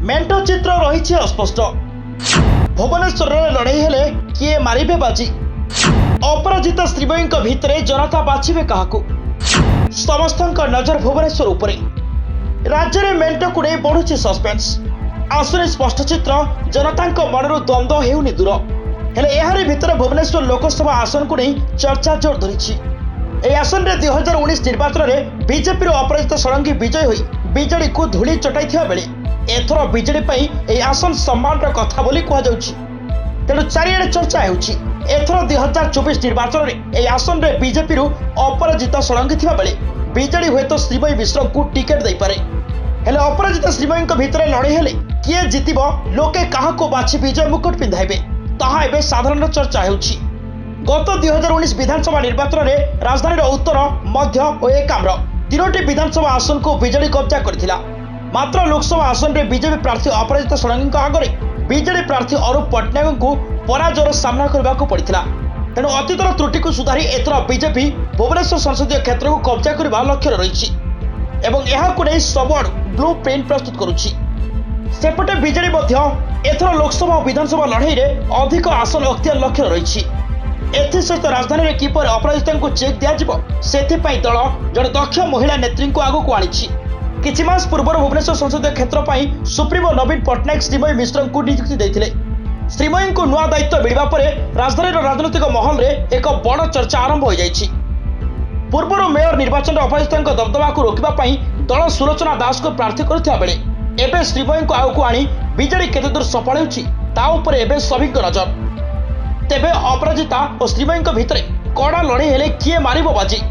ମେଣ୍ଟ ଚିତ୍ର ରହିଛି ଅସ୍ପଷ୍ଟ। ଭୁବନେଶ୍ୱରରେ ଲଢ଼େଇ ହେଲେ କିଏ ମାରିବେ ବାଜି? ଅପରାଜିତା ଶ୍ରୀମୟୀଙ୍କ ଭିତରେ ଜନତା ବାଛିବେ କାହାକୁ? ସମସ୍ତଙ୍କ ନଜର ଭୁବନେଶ୍ୱର ଉପରେ। ରାଜ୍ୟରେ ମେଣ୍ଟକୁ ନେଇ ବଢୁଛି ସସ୍ପେନ୍ସ। ଆସୁନି ସ୍ପଷ୍ଟ ଚିତ୍ର, ଜନତାଙ୍କ ମନରୁ ଦ୍ୱନ୍ଦ୍ୱ ହେଉନି ଦୂର। ହେଲେ ଏହାରି ଭିତରେ ଭୁବନେଶ୍ୱର ଲୋକସଭା ଆସନକୁ ନେଇ ଚର୍ଚ୍ଚା ଜୋର ଧରିଛି। ଏହି ଆସନରେ 2019 ନିର୍ବାଚନରେ ବିଜେପିର ଅପରାଜିତା ଷଡ଼ଙ୍ଗୀ ବିଜୟୀ ହୋଇ ବିଜେଡିକୁ ଧୂଳି ଚଟାଇଥିବା ବେଳେ ଏଥର ବିଜେଡି ପାଇଁ ଏହି ଆସନ ସମ୍ମାନର କଥା ବୋଲି କୁହାଯାଉଛି। ତେଣୁ ଚାରିଆଡ଼େ ଚର୍ଚ୍ଚା ହେଉଛି, ଏଥର 2024 ନିର୍ବାଚନରେ ଏହି ଆସନରେ ବିଜେପିରୁ ଅପରାଜିତା ଷଡ଼ଙ୍ଗୀ ଥିବା ବେଳେ ବିଜେଡି ହୁଏତ ଶ୍ରୀମୟୀ ମିଶ୍ରଙ୍କୁ ଟିକେଟ ଦେଇପାରେ। ହେଲେ ଅପରାଜିତା ଶ୍ରୀମୟୀଙ୍କ ଭିତରେ ଲଢ଼େଇ ହେଲେ କିଏ ଜିତିବ, ଲୋକେ କାହାକୁ ବାଛି ବିଜୟ ମୁକୁଟ ପିନ୍ଧାଇବେ, ତାହା ଏବେ ସାଧାରଣ ଚର୍ଚ୍ଚା ହେଉଛି। ଗତ 2019 ବିଧାନସଭା ନିର୍ବାଚନରେ ରାଜଧାନୀର ଉତ୍ତର, ମଧ୍ୟ ଓ ଏକାମ୍ର ତିନୋଟି ବିଧାନସଭା ଆସନକୁ ବିଜେଡି କବ୍ଜା କରିଥିଲା। ମାତ୍ର ଲୋକସଭା ଆସନରେ ବିଜେପି ପ୍ରାର୍ଥୀ ଅପରାଜିତା ଷଡ଼ଙ୍ଗୀଙ୍କ ଆଗରେ ବିଜେଡି ପ୍ରାର୍ଥୀ ଅରୁପ ପଟ୍ଟନାୟକଙ୍କୁ ପରାଜୟର ସାମ୍ନା କରିବାକୁ ପଡ଼ିଥିଲା। ତେଣୁ ଅତୀତର ତ୍ରୁଟିକୁ ସୁଧାରି ଏଥର ବିଜେପି ଭୁବନେଶ୍ୱର ସଂସଦୀୟ କ୍ଷେତ୍ରକୁ କବ୍ଜା କରିବା ଲକ୍ଷ୍ୟରେ ରହିଛି ଏବଂ ଏହାକୁ ନେଇ ସବୁଆଡୁ ବ୍ଲୁ ପ୍ରିଣ୍ଟ ପ୍ରସ୍ତୁତ କରୁଛି। ସେପଟେ ବିଜେଡି ମଧ୍ୟ ଏଥର ଲୋକସଭା ଓ ବିଧାନସଭା ଲଢ଼େଇରେ ଅଧିକ ଆସନ ଅକ୍ତିଆର ଲକ୍ଷ୍ୟରେ ରହିଛି। ଏଥିସହିତ ରାଜଧାନୀରେ କିପରି ଅପରାଜିତାଙ୍କୁ ଚେକ୍ ଦିଆଯିବ, ସେଥିପାଇଁ ଦଳ ଜଣେ ଦକ୍ଷ ମହିଳା ନେତ୍ରୀଙ୍କୁ ଆଗକୁ ଆଣିଛି। କିଛି ମାସ ପୂର୍ବରୁ ଭୁବନେଶ୍ୱର ସଂସଦୀୟ କ୍ଷେତ୍ର ପାଇଁ ସୁପ୍ରିମୋ ନବୀନ ପଟ୍ଟନାୟକ ଶ୍ରୀମୟୀ ମିଶ୍ରଙ୍କୁ ନିଯୁକ୍ତି ଦେଇଥିଲେ। ଶ୍ରୀମୟୀଙ୍କୁ ନୂଆ ଦାୟିତ୍ୱ ମିଳିବା ପରେ ରାଜଧାନୀର ରାଜନୈତିକ ମହଲରେ ଏକ ବଡ଼ ଚର୍ଚ୍ଚା ଆରମ୍ଭ ହୋଇଯାଇଛି। ପୂର୍ବରୁ ମେୟର ନିର୍ବାଚନରେ ଅପରାଜିତାଙ୍କ ଦବଦବାକୁ ରୋକିବା ପାଇଁ ଦଳ ସୁଲୋଚନା ଦାସଙ୍କୁ ପ୍ରାର୍ଥୀ କରିଥିବା ବେଳେ ଏବେ ଶ୍ରୀମୟୀଙ୍କୁ ଆଗକୁ ଆଣି ବିଜେଡି କେତେଦୂର ସଫଳ ହେଉଛି, ତା ଉପରେ ଏବେ ସଭିଙ୍କ ନଜର। ତେବେ ଅପରାଜିତା ଓ ଶ୍ରୀମୟୀଙ୍କ ଭିତରେ କଡ଼ା ଲଢ଼େଇ ହେଲେ କିଏ ମାରିବ ବାଜି?